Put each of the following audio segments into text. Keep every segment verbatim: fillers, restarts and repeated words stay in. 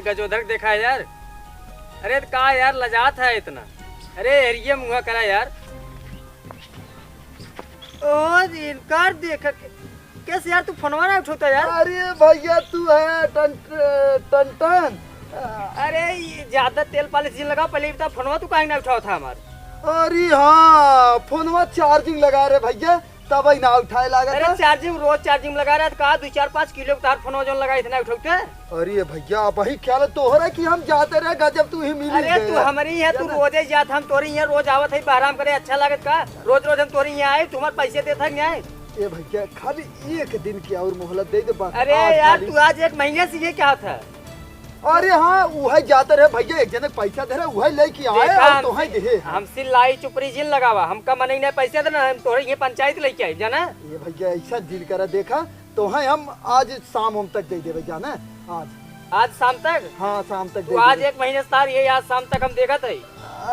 गजोधर देखा यार। अरे त का यार लजात है इतना? अरे एरिये मुँह करा यार। ओ इनकार देख के-, कैसे यार तू फोनवा ना उठौता यार? अरे भइया तू है टन-, टन टन। अरे ये ज्यादा तेल पालिश जिन लगा, पहिले ई बता फोनवा तू काहे ना उठावत है हमार? अरे हाँ फोनवा चार्जिंग लगा रे भइया, तबही ना उठाए लागत अरे है। चार्जिंग रोज चार्जिंग लगा रहा था का? दो चार पाँच किलो का तार फोनवा जौन लगा इतना उठौते? अरे भइया अब वही ख्याल तोहरा कि हम जाते रहे गजब तू ही मिली अरे गए तू यार। हमारे यहाँ तू ज्यादा रोजे जात, हम तोरे यहाँ रोज आवत है बहराम करे, अच्छा लागत का? रोज रोज हम तोरे यहाँ आए, तू हमारे पैसे देत है कि नहीं? ए भइया खाली एक दिन की और मोहलत दे दे बस। अरे आज यार खाली तू आज एक महीने से ये क्या था? अरे हाँ उहे जाते रहे भइया, एक जने पैसा दे रहे उहे लेके आए देखा और हमसे, तोहे देहे। हमसे लाई चुपरी जिन लगावा, हमका मनई नहीं पैसा देना, हम तोरे ये पंचायत लेके आई जाना। ये भइया ऐसा जिन करा देखा, तोहे हम आज शाम हम तक दे देबे जाना। आज आज शाम तक? हाँ शाम तक तू दे आज देबे। एक महीने से तार ये आज शाम तक हम देखत है।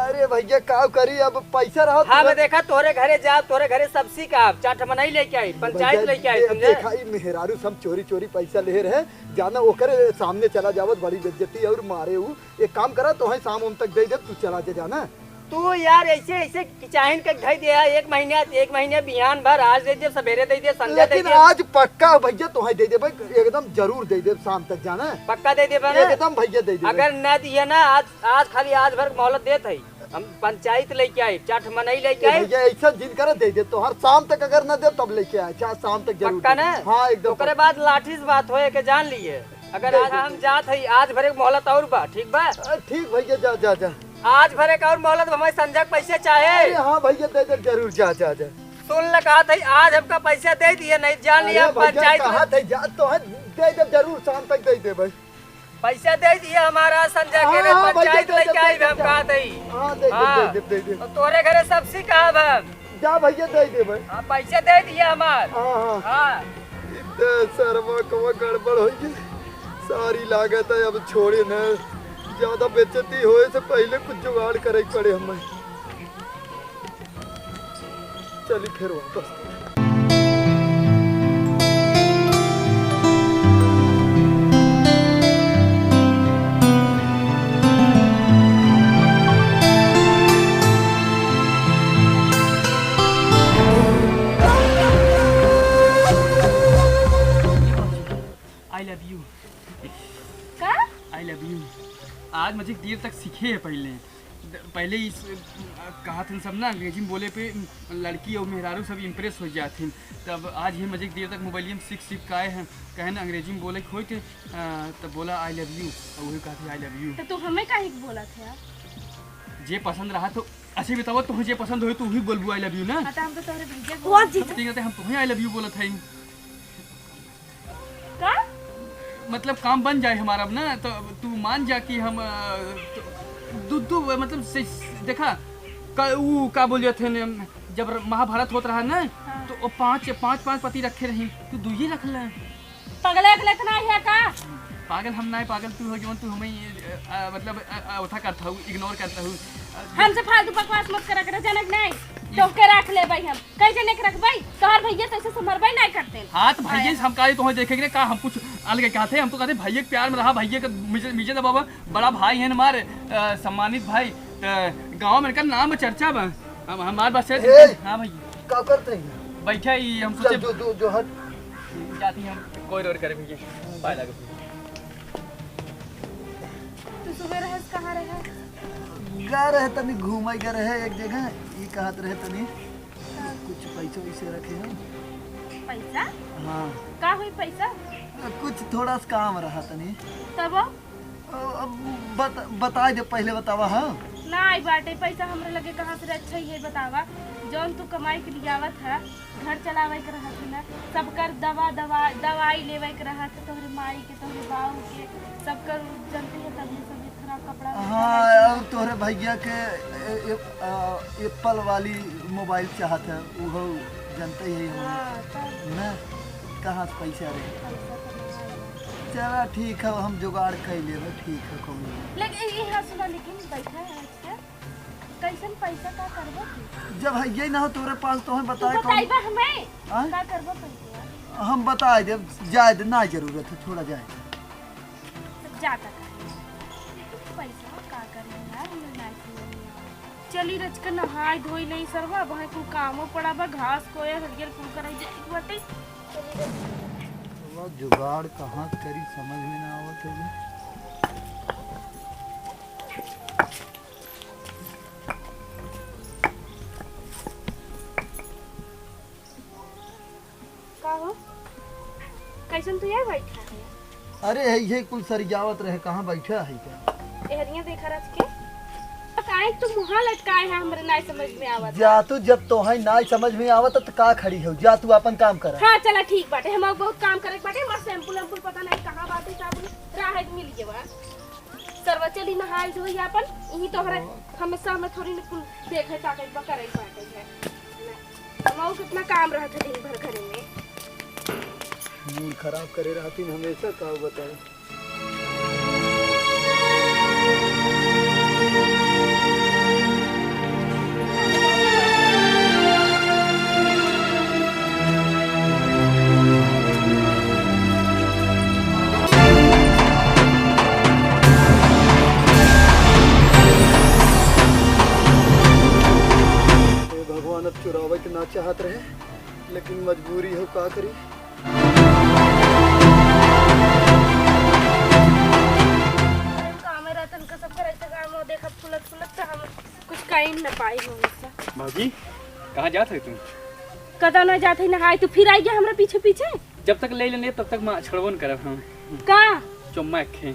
अरे भइया का करी अब पैसा रहा हाँ मैं देखा तोरे घरे जा, तोरे घरे सबसे का चाट मनई लेके आई, पंचायत लेके आई, समझे? देखा ई मेहरारू सब चोरी चोरी पैसा ले रहे, जाना ओकरे सामने चला जावत बड़ी बेइज्जती और मारे ऊ। एक काम करा तोहे शाम हम तक दे दे, तू चला जा जाना। तू यार ऐसे ऐसे किचाहिन के धई दे यार, एक महीने एक महीने बिहान भर, आज दे दे, सवेरे दे दे, संझा दे लेकिन दे। आज पक्का भइया तोहे दे देबे, एकदम जरूर दे देब शाम तक जाना। पक्का दे देबे ना? एकदम भइया दे देबे। अगर ना दिए ना आज, आज खाली आज भर मोहलत देत है, हम पंचायत लेके आए, चाट मनई लेके ए आए। भइया ऐसा जिन करे दे दे, तोहर शाम तक अगर ना दे तब लेके आए, चाहे शाम तक जरूर पक्का दे। ना? हाँ एकदम ओकरे पक्का। बाद लाठी से बात होए के जान लिए। अगर आज हम जात हई, आज भरे के मोहलत और बा, ठीक बा? अ, ठीक भइया, जा, जा, जा। आज भरे के और मोहलत बा, हमें संझा के पैसे चाहे। अरे हाँ भइया, दे दे जरूर, जा, जा, जा। सुन ल, कहत हई, आज हमका पैसा दे दिए, नहीं जान लिया, अरे भइया, पंचायत में कहत हई, जा, तोहे दे दे जरूर, शाम तक दे दे भाई। पैसा दे दिए हमारा संझा के हाँ, रे, हाँ, भइया, पंचायत दे दे, लेके आई दे दे, हम जा। कहत हई। हाँ, दे दे, हाँ। दे दे, दे दे। तो तोरे घरे सबसे कहा बा? जा भइया, दे दे भाई। हाँ, पैसा दे दिए हमार। हाँ, हाँ। हाँ। इतने सरवा कवा गड़बड़ होई गई। सारी लागत है अब छोड़े न। ज्यादा बेइज्जती होए से पहिले कुछ जुगाड़ करे के पड़े हमें। चली फिर वापस। I love you। का? I love you। आज मुझे देर तक सीखे है पहले। द-, पहले इस, अ, कहा था सब ना अंग्रेजी में बोले पे, अम, लड़की और मेहरारू सब impress हो जाते हैं। तब आज ही मुझे देर तक मोबाइल में सीख सीख के आए हैं। कहे ना अंग्रेजी में बोले के होई थे, अ, तब बोला I love you। और वही कहा था I love you। तो तू हमें काहे के बोला था यार? जे पसंद रहा तो ऐसे बताओ, तुम्हें जे पसंद होई तो वही बोलबू I love you ना। हाँ, तो हम तो तोहरे भैया के वो बोला जी। हम तो कहते हम तुम्हें I love you बोला था। का? मतलब काम बन जाए हमारा अब ना, तो अब तू मान जा कि हम, अ, तो दू, दू, मतलब से, देखा, क-, ऊ का बोलिए थे ने, जब र-, महाभारत होत रहा ना, हाँ। तो वो पाँच, पाँच, पाँच पति रखे रही, तू दू ही रख ले। पगले अगले तो नहीं है का? पागल हम नहीं, पागल तू हो, जौन तू हमें, अ, अ, मतलब, अ, अ, उठा करता हूँ, ignore करता हूँ। अ, हमसे फालतू बकवास मत करा करे, जनक नहीं, तो के रख ले भाई हम। कई जने के रखबई? तोहर भैया तो ऐसे संभरबई नाई करते। हाँ, तो भैया से हम काहे तोहे देखे के रे, का हम कुछ अलग कहते हैं? हम तो कहते भैया के प्यार में रहा, भैया के मिजे, मिजे दबावा, बड़ा भाई है हमारे, अ, सम्मानित भाई। तो गाँव में इनका नाम चर्चा बा। हम, हमारे बस से ए! हाँ भैया। का करते हैं? बैठा ही हम चल, सोचे जो, जो, जो हट। जाती हम कोई रोड करे भैया। पाए लगे। तू सुबह रहे कहाँ रहे? गा रहे तनी घूमे गा रहे एक जगह, ई कहत रहे तनी हाँ। कुछ पैसा वैसे रखे हो। पैसा? हाँ। का हुई पैसा? कुछ थोड़ा सा काम रहा तनी। तब? अ, अब बत-, बताए दे, पहले बतावा, हाँ। ना आई बाटे पैसा हमरे लगे कहाँ से रे? अच्छा ही है बतावा, जौन तू कमाई के लियावत है, घर चलावे के रहत है ना, सबकर दवा, दवा, दवाई लेवे के रहत है, तोहरे माई के, तोहरे बाऊ के, सबकर जनते है, तब ये सब इतना कपड़ा हाँ, लत्ता और तोहरे भैया के ए-, ए-, आ, एप्पल वाली मोबाइल चाहत है, उहो जनते ही है हम। हाँ, तब ना, कहाँ से पैसा रहे? पैसा तो नहीं आएगा। चला ठीक है, हम जुगाड़ कर लेबे, ठीक है, कौनो। लेकिन ये, यहाँ सुना, लेकिन बैठा है आज क्या? कैसन पैसा का करबो तू? जब है ये ना हो तोरे पास तो हमें तू बताए कौन बताइबा हमें? हाँ? का करबो पैसा? हम बताए देब, जाए दे, ना जरूरत है, छोड़ा जाए। तब जा तक। यार, हमरा नाई समझ में आवत। चली रचका नहाई धोई लेई सरवा, अब कुल कामो पड़ा बा, घास कोया हरियर कुल कराई जाए के बाटे। चली रचका। अब जुगाड़ कहाँ करी समझ में ना आवत है। का हो? कैसन तू यहाँ बैठा है? अरे, है ये कुल सरियावत रहे, कहाँ बैठा है क्या? एहरिया देखा रच के। काहे तू मुँह लटकाए है, हमरे नाई समझ में आवत। जा तू, जब तोहई नाई समझ में आवत त का खड़ी हो, जा तू अपन काम कर। हाँ, चला ठीक बाटे, हम बहुत काम करे के बाटे, हमार शैम्पू लैम्पू पता नहीं कहाँ बाटे, साबुन राह मिल गवा। सरवा चली नहाई धोई आपन, यही तोहरे हमेशा हमें थोड़ी न कुल देखे ताके बा, करे बाटे है। हमहू कितना काम रहत है दिन भर घरे में। मूड खराब करे रहती न हमेशा, का बताई। हे भगवान, अब चुरावे के ना चाहत रहे, लेकिन मजबूरी हो, का करी। काम है रतन का, सब करे के काम हो, देखत फुलत फुलत तो हम कुछ कहीं न पाई हो। भौजी, कहाँ जात है तू? कतौ ना जात है, नहाई तू फिर आई गया हमरा पीछे पीछे। जब तक ले लेने तब तक माँ छोड़बो न करब हम। का? चुम्मा एक खे।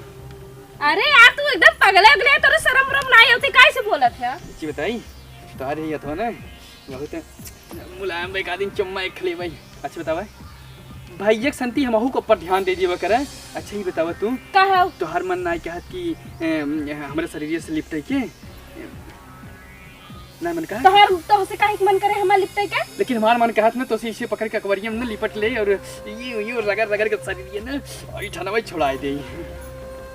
अरे यार, तू एकदम पगले उगले है, तोरे शरम उरम नाई होती, काहे से बोलत है? जी बताई, तोहरे ही हथवा ना, बहुत मुलायम बा, एक आदमी चुम्मा एक खे लेबै। अच्छा बतावा, भैया के संती हमहू के ऊपर ध्यान दे देवा करे। अच्छा ही बतावा तू, का है? तोहर मन नाई कहत कि, ए, हमरे शरीर से लिपटे के? ना मन कहा? तोहर, तोहसे काहे के मन करे हमार लिपटे के? लेकिन हमार मन कहत ना, तोसे इसे पकड़ के अकबरिया में ना लिपट ले और ये, ये रगड़, रगड़ के शरीर ये ना, और ये ठंडा भाई छुड़ाई दे।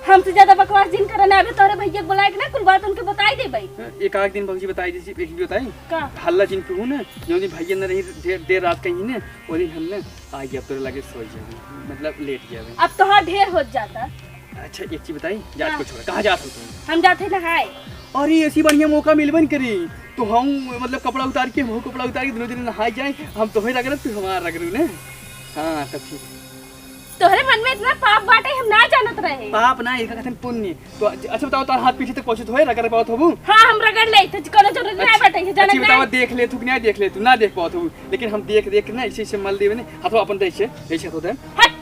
हमसे ज्यादा बकवास जिन करे ना, अबे तोहरे भैया के बुलाए के ना, कुल बात उनके बताई देबे। एक आध दिन भौजी बताई दीजिए, एक भी बताई। का? हल्ला जिन पे हूँ ना, जो दिन भैया न रही, देर, देर रात कहीं ना, वो दिन हम ना आ गया, अब तोरे लगे सो जावे, मतलब लेट जावे। अब तोहार ढेर होत जाता। अच्छा, एक चीज बताई, जात हाँ। को छोड़, कहाँ जात हो तुम? हम जाते नहाए। अरे, ऐसी बढ़िया मौका मिलबे न करी, तो हम, मतलब, कपड़ा उतार के, हम कपड़ा उतार के दोनों जने नहाए जाए, हम तोहे रगड़ब, तू हमार रगड़ू ने। हाँ, तब ठीक। तोहरे मन में इतना पाप बाटे, हम ना जानत रहे। पाप ना, एका कथन पुण्य। तो अच्छा बताओ, तार हाथ पीछे तक पहुँचत होए, रगड़ पावत होबू? हाँ, हम रगड़ ले, तो कोनो जरूरत नहीं अच्छा, बाटे, ये जानत अच्छा, बताओ, नहीं। देख ले तू कि नहीं देख ले तू, ना देख पावत होबू, लेकिन हम देख देख के ना ऐसे ऐसे मल देवे ने, हाथों अपन दे ऐसे, ऐसे हाथों दे। हट।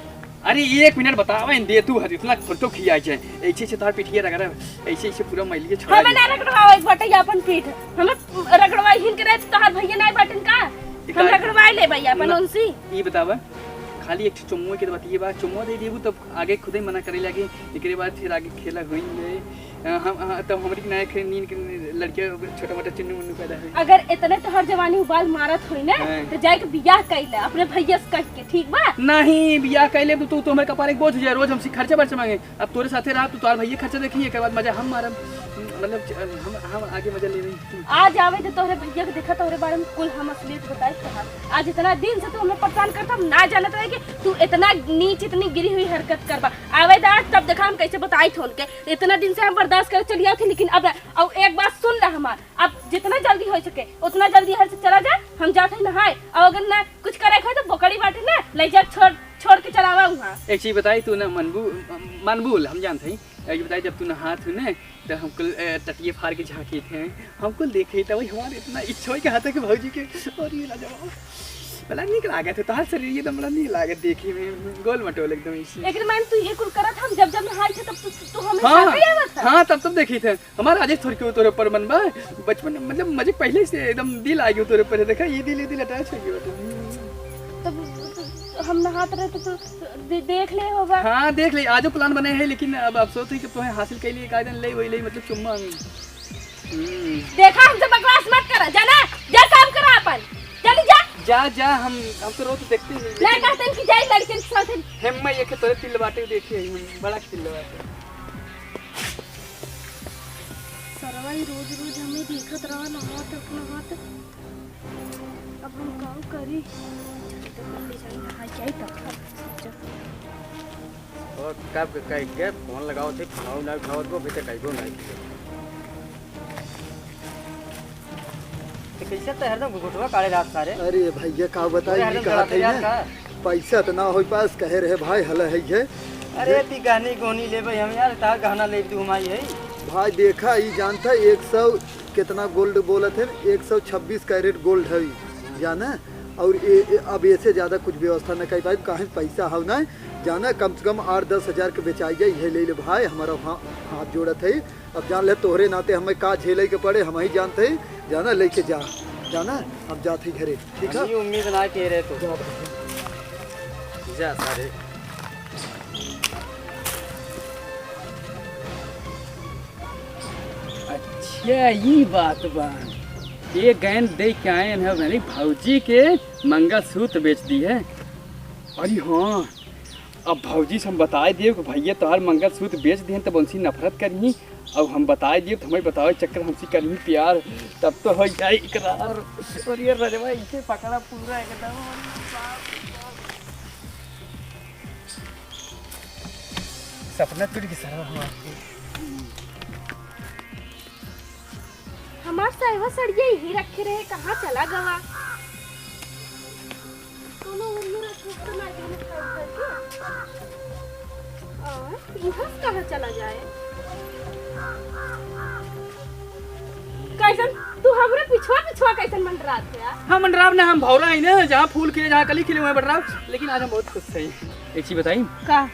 अरे एक मिनट बतावा, इन दे तू हर इतना फोटो खिया जाए, ऐसे ऐसे तार पिठिया रगड़, ऐसे ऐसे पूरा मैलिए छोड़ा हमें दे। ना रगड़वाओ एक बाटे अपन पीठ, हमें रगड़वाई हिन के रहे तो तोहार भैया नहीं बाटन का? हम इकाई रगड़वाई ले भाई अपन ना, उनसे। ई बतावा, खाली एक ठो चुम्मो के तो बतिये बा, चुम्मो दे देबू तब आगे खुदे मना करे लागे, एकरे बाद फिर आगे खेला होई है। अ, हम, हाँ, तब हमरी के नायक है, नीन के लड़किया छोटा मोटा चुन्नू मुन्नू पैदा है। अगर इतने तोहर जवानी उबाल मारत होई ना, हाँ। तो जाए के बियाह कइले अपने भैया से कह के, ठीक बा? नहीं, बियाह कइले तो तू तो हमारे कपार एक बोझ हो जाए, रोज हमसे खर्चा बर्चा मांगे। अब तोरे साथे रहा, तू तोहार भैया खर्चा देखी, एक बाद मजा हम मारब, मतलब हम, हम आगे मजा लेबे। आज आवे तो तोहरे भैया के देखा, तोहरे बारे में कुल हम असलियत बताई तोहार। आज इतना दिन से तू हमें परेशान करता, हम ना जानत रहे कि तू इतना नीच, इतनी गिरी हुई हरकत करबा। आवे दा, तब देखा हम कैसे बताई थे उनके। इतना दिन से हम बर्दाश्त करे चली आती, लेकिन अब, अब एक बात सुन ला हमार, अब जितना जल्दी हो सके उतना जल्दी यहाँ से चला जा। हम जाते ही नहाए, और अगर ना कुछ करे खाए तो बोकड़ी बाटे ना, ले जा, छोड़, छोड़ के चलावा वहाँ। एक चीज बताई, तू ना मनबू, मनबूल हम जानते हैं। एक चीज बताई, जब तू नहात हो ना तो हम कुल, ए, टटिए फाड़ के झांकी थे, हम कुल देखे थे, वही हमारे इतना इच्छा हो के हाथ के भौजी के, और ये ला जाओ। बड़ा नीक लागत है तोहार शरीर, ये तो बड़ा नीक लागत देखे में, गोल मटोल एकदम ऐसे। एक मान तू ये कुल करत, हम जब जब नहाई थे तब तू, तू हमें हाँ, साथे आवत था। हाँ, तब तब देखी थे। हमार राजेश थोड़के तोरे ऊपर मन बा, बचपन में, मतलब, मजे पहले से एकदम दिल आ गयो तोरे ऊपर। देखा, ये दिल, ये दिल अटैच हो गयो। तब, तब हम नहात रहे तो तू दे-, देख ले होगा। हाँ, देख ले, आजो प्लान बने है, लेकिन अब अफसोस है कि तोहे हासिल कर लिए, कायदन ले वही ले, मतलब, चुम्मा। हम्म। देखा, हमसे बकवास मत करा, जाना, जा काम करा अपन, चली जा। जा, जा, हम, हम तो रोज देखते हैं, नहीं लेकिन कहते हैं कि जाए लड़के के साथ। हेम्मा, ये के तोरे तिल बाटे, देखिए, हम बड़ा तिल बाटे। सरवा ई रोज रोज हमें देखत रहा, नहात अपना हाथ। अब हम का करी? चल तो पहले जाई, नहाई जाई, तब हम सोचब। और कब के कह के फोन लगाओ थे, फोन ना उठावत को, अभी तक आइबो नहीं किया। तो कैसे तो हरदम घुघुटवा काढ़े रहत सारे। अरे भैया, का बताई, तोरे हरदम कहत है ना, का? पैसा तो ना होई पास, कहे रहे भाई, हल है ये। अरे ती गहनी गोहनी लेबे हम यार, ता गहना लेब तू हमारी है। भाई देखा, ई जानता है, एक सौ कितना गोल्ड बोलत है, एक सौ छब्बीस कैरेट गोल्ड है, जाना। और ए, ए, अब ऐसे ज्यादा कुछ व्यवस्था न कर पाई, काहे पैसा हव ना, जाना, कम से कम आठ दस हजार के बेचाई जाए, ये ले ले भाई, हमारा हा-, हाथ जोड़त है। अब जान ले, तोहरे नाते हमें का झेले के पड़े, हम ही जानते हैं। जाना, लेके जा, जाना, हम जाते ही घरे, ठीक है? हम ये उम्मीद ना किए रहे तो। जा भाई। जा सारे। अच्छा, ई बात बा। ये गैन दे के आए हैं, मैंने भौजी के मंगलसूत्र बेच दी है। अरे हाँ, अब भौजी से हम बताए देब कि भैया तोहार मंगलसूत्र बेच दिहन, तब उनसे नफरत करिही। अब हम बताए देब तो हमें बतावे चक्कर हमसे करिही प्यार, तब तो हो जाए इकरार। और ये रजवा इसे पकड़ा पूरा एकदम। सपना टूट के सारा हुआ। हमार साइवा सड़िया यही रखे रहे, कहाँ चला गवा? कोनो उल्लू रखे तो ना जाने खाए करके। और इहाँ से कहाँ चला जाए? कैसन तू हमरे पिछुआ पिछुआ कैसन मंडरात है यार? हम मंडराव ना, हम भौरा ही ना, जहाँ फूल खिले, जहाँ कली खिले, वहीं मंडराव। लेकिन आज हम बहुत खुश हैं। एक चीज बताई? का?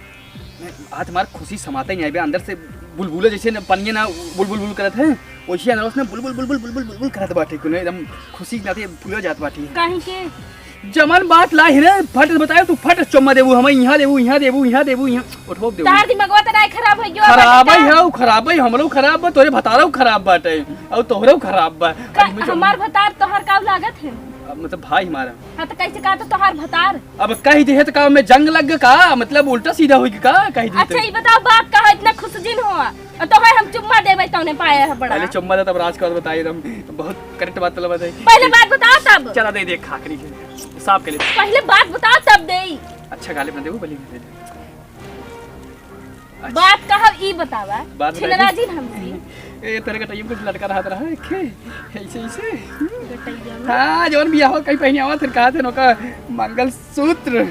आज हमार खुशी समाते नहीं आए बे, अंदर से बुलबुला जैसे न पनिया ना बुलबुल बुल करत है, वैसे अंदर से ना बुलबुल बुलबुल बुलबुल बुलबुल करत बाटे, कुने एकदम खुशी नाते फूल जात बाटे। काहे के? जमन बात ला है ना, फट से बताए तू, फट से चुम्मा देबू, हम यहाँ देबू, यहाँ देबू, यहाँ देबू, यहाँ उठबो देबू। तार दिमागवा त नाय खराब है, जो खराब बाटे है, का? हऊ खराब है, हमरो खराब बा, तोरे भतारो खराब बाटे, और तोहरो खराब बा। का, अरे, मैं चुम्मा हमार भतार तोहर का लागत है? अब मतलब भाई हमारा। हाँ, तो कैसे कहा तो तोहार भतार? अब कह दे तो का में जंग लग गा का? मतलब उल्टा सीधा होई का? कह दे अच्छा, तो। ये बताओ, बात कहा इतना खुश जिन हुआ? और तो भाई हम चुम्मा देबे तौने पाए है बड़ा। पहले चुम्मा दे, तब राज का बात बताई, एकदम बहुत करेक्ट बात, चला बताई। पहले बात बताओ तब। चला दे, देख खाकरी के। साफ के लिए। पहले बात बताओ तब दे। अच्छा, गाली बना दे, वो बली दे। अच्छा। बात कहा ई बतावा। बात छिनरा बताई। जी हमसे। ए, तेरे का टाइम कुछ लटका रहा, रहा है, खे? ऐसे, ऐसे। गटैया में। हाँ, जौन बियाह हो, कहीं पहने आवा, फिर कहा थे, नौका मंगलसूत्र।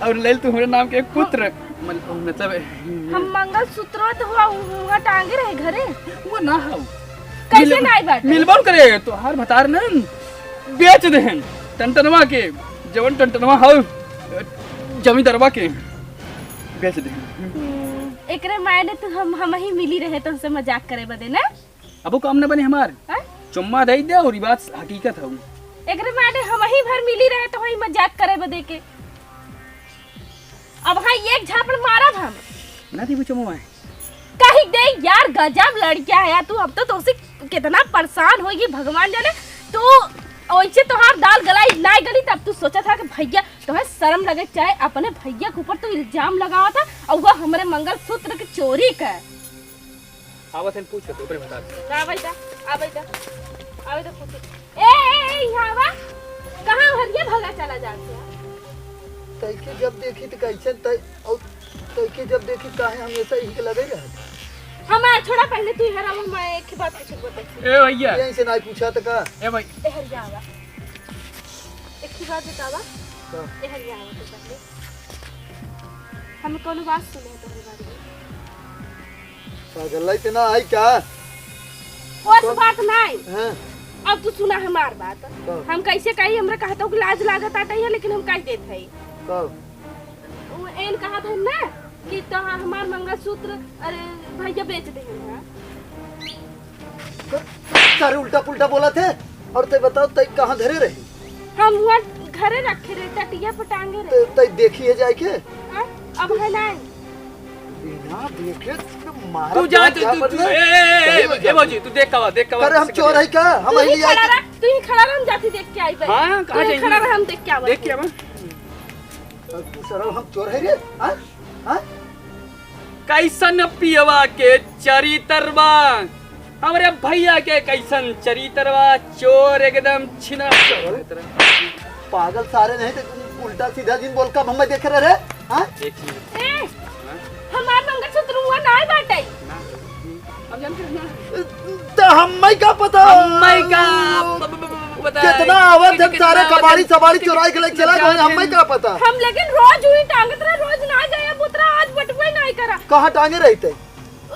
और लेल तू हमरे नाम के एक पुत्र, मल-, मतलब हम मंगलसूत्र तो हुआ, हुआ टांगे रहे घरे। वो ना हो। कैसे मिल-, नाई बाटे? मिलबो करे, तोहार भतार न बेच देहन टनटनवा के, जवन टनटनवा हो, जमींदरवा के बेच देहन। हम्म, एकरे मायने तू हम, हम ही मिली रहे तो हमसे मजाक करे बदे ना? अब वो काम न बने हमार। हाँ? चुम्मा दे दे और ई बात हकीकत हऊ। एकरे माने हम ही भर मिली रहे तो वही मजाक करे बदे के। अब हाँ एक झापड़ मारब हम। ना देबू चुम्मा। कही दे यार, गजब लड़किया है यार तू। अब तो तोसे कितना परेशान होगी भगवान जाने। तू वैसे तोहार दाल गलाई ना गली, तब तू सोचा था कि भैया तोहे शर्म लगे, चाहे अपने भैया के ऊपर तू इल्जाम लगावा था और वो हमरे मंगलसूत्र के चोरी कर। आवत हन, पूछ तो ओकरे बता दे। आबै दा, आबै दा, आबै दा, पूछ। ए, ए, ए, यहाँ आवा। कहाँ हरिया भगा चला जात है? तैके जब देखी त कैसन तै, और तैके जब देखी काहे हमेशा इही के लगे रहत? हमार छोड़ा, पहले तू इधर आवा, मैं एक ही बात पूछे बताई। ए भैया। ये ऐसे नाई पूछा त का? ए भाई। ए हरिया आवा। एक ही बात बतावा। का? ए हरिया आवा तो पहले। हम कोनो बात सुने तोहरे बारे में। पागल है इतना आई का? ओस तो बात नाई। हाँ। अब तू सुना हमार बात। कब? हम कैसे कही, हमरा कहत हो कि लाज लागत आटे है, लेकिन हम कह देत है। कब? वो एन कहत है ना कि तो हमार मंगलसूत्र, अरे, भैया बेच दे हैं। तो सारे उल्टा पुल्टा बोलत है। और ते बताओ, ते कहाँ धरे रही? हम वहाँ घरे रखे रहे, टटिया पर टांगे रहे। ते, ते देखी है जाए के? हाँ? अब है ना। बिना देखे मारा तू जा, क्या तू, तू, बदले? तू, ए, ए, ए, चलो ए, ए, जाओ। बाबूजी, तू देख का बा, देख का बा, अरे हम किससे चोर करिए? है का? हम तू ही ही खड़ा रह, तू ही खड़ा रह, हम जाती देख के आई बे। हाँ, कहाँ तू ही जाएंगे? खड़ा रह, हम देख के आवा। देख के आवा। अब तू सरल हम चोर है रे? हाँ? हाँ? कैसन पियवा के चरितर बा, हमरे भैया के कैसन चरितर बा, चोर एकदम छिना। पागल सारे नहीं तो उल्टा सीधा दिन बोल, कब हमें देख रहे रे? हाँ? एक मिनट। ए, हाँ? हमार मंगलसूत्र हुआ ना बाटे। ना। अब त हम्मै का पता? हम्मै का प-, प-, प-, प-, पता? केतना आवत है, सारे कबाड़ी सबाड़ी चोराई के लेके चला गए, हम्मै का पता? हम लेकिन रोज उही टांगत रहे, रोज ना गए, अब उतरा आज बटुए नहीं करा। कहाँ टांगे रहते?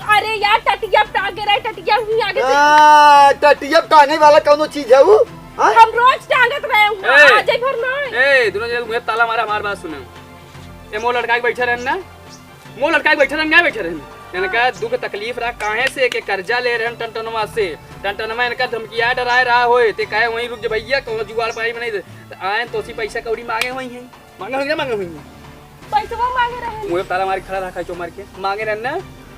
अरे यार, टटिया टांगे रहे, टटिया हुई आगे से। आ, टटिया टांगे वाला कौनो चीज है वो? हाँ? हम रोज टांगत रहे हुआ, ए, आज भर नहीं। ए, दोनों जने मुँहे ताला मारा, हमार बात सुने। ए, मोर लड़का के बैठे रहन ना, मोर लड़का के बैठे रहन, ना बैठे रहन। इनका दुख तकलीफ रहा, काहे से के कर्जा ले रहन टनटनवा से। टनटनवा इनका धमकिया डराए रहा होए, ते कहे वहीं रुक जा भैया, कौनो जुगाड़ पाई में नहीं दे। त आए तो उसी पैसा कौड़ी मांगे हुई हैं, मांगे हुई ना मांगे हुई हैं। पैसवा मांगे रहे। मुँहे ताला मार के खड़ा रहा, खाई चो मार के। मांगे रहन ना?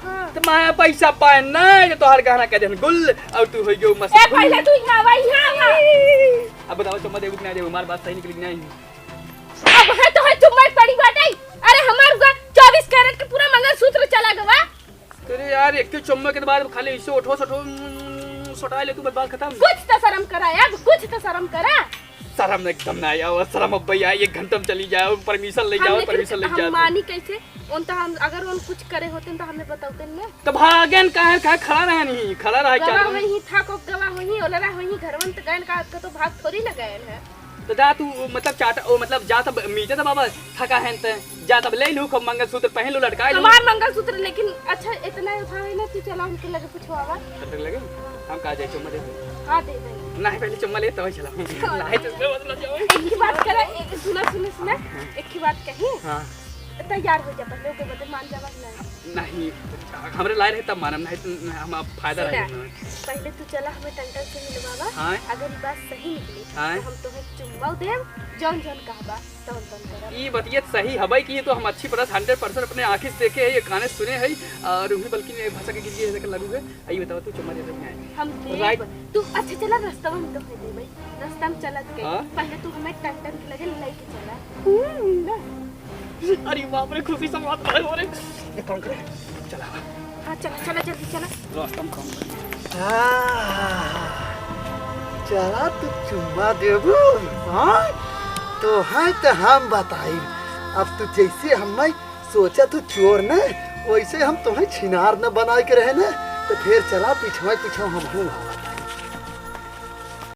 हाँ। त माया पैसा पाए ना, ये तोहार गहना कह देन गुल, और तू हो गयो मस्त ए, गुल। पहले तू यहाँ आवा, यहाँ आवा। अब बताओ, चुम्मा देबू कि ना देबू? हमार बात सही निकली कि नहीं? अब है तो है चुम्मा पड़ी बाटे। अरे, हमार हुआ चौबीस कैरेट के पूरा मंगलसूत्र चला गवा। अरे यार, एक के चुम्मा के बाद खाली इसे उठो, सटो, उम, सटाए ले तू, बस बात खत्म। कुछ तो शर्म करा यार, कुछ तो शर्म करा। शर्म एकदम ना आया, और शर्म अब भैया एक घंटा में चली जाए, और परमिशन ले हम जाओ, लेकिन परमिशन ले हम जाओ। मानी कैसे? उन तो हम, अगर उन कुछ करे होते तो हमें बताते ना। तो भागन काहे, काहे खड़ा रहे नहीं? खड़ा रहे क्या गवा तुम? वही था को गवा वही, ओलरा वही, घरवन तो गए का, आपका तो भाग थोड़ी ना गए हैं। तो जा तू, मतलब, चाटा, ओ, मतलब, जा तब मीटे तो बाबा थका है ते, जा तब ले लू, खूब मंगलसूत्र पहन लू, लटकाए लू। हमार मंगलसूत्र, लेकिन अच्छा, इतना उठावे ना, तू चला उनके लगे पूछवावा। डॉक्टर लगे? हम कहा जाए, चुम्मा दे दे। हाँ, दे दे। नहीं, पहले चुम्मा ले, तब चला। हाँ। नहीं तो उसमें बदला जाओ। एक ही बात करे, एक, सुना, सुना, सुना, हाँ। एक ही बात कही। हाँ। तैयार हो जा, पहले ओके बदे मान जावा कि नहीं? नहीं, हमरे लाए रहे तब मानम, नहीं तो हम अब फायदा सुना, रहे हमें। पहले तू चला, हमें टंटन से मिलवावा। हाँ। अगर ये बात सही निकली, हाँ। तो हम तोहे चुम्मा देब, जौन जौन कहबा, तौन तौन करब। ई बतियत सही हबै कि ये तो हम अच्छी परस हंड्रेड परसेंट अपने आँखी से देखे है, ये काने सुने है, और वही बल्कि ये भाषा के गिर गई है, लगू है। आई बताओ, तू चुम्मा दे दे, नहीं? हम देब। राइट। तू अच्छा चला, रास्ता में हम तोहे देबै, रास्ता में चलत के। हाँ? पहले तू हमें टंटन के लगे लेके चला। हम्म, ना। अरे बाप रे, खुशी से बात करे हो रे। एक काम करे, चला। हाँ, चला, चला, जल्दी चला। रास्ता में काम करे। आह, चला तू चुम्मा देबू, हाँ? तो है तो हम बताई। अब तू जैसे हमें सोचा तू चोर न, वैसे हम तुम्हें छिनार न बनाए के रहे न, तो फिर चला पिछवा पिछवा हम हूँ।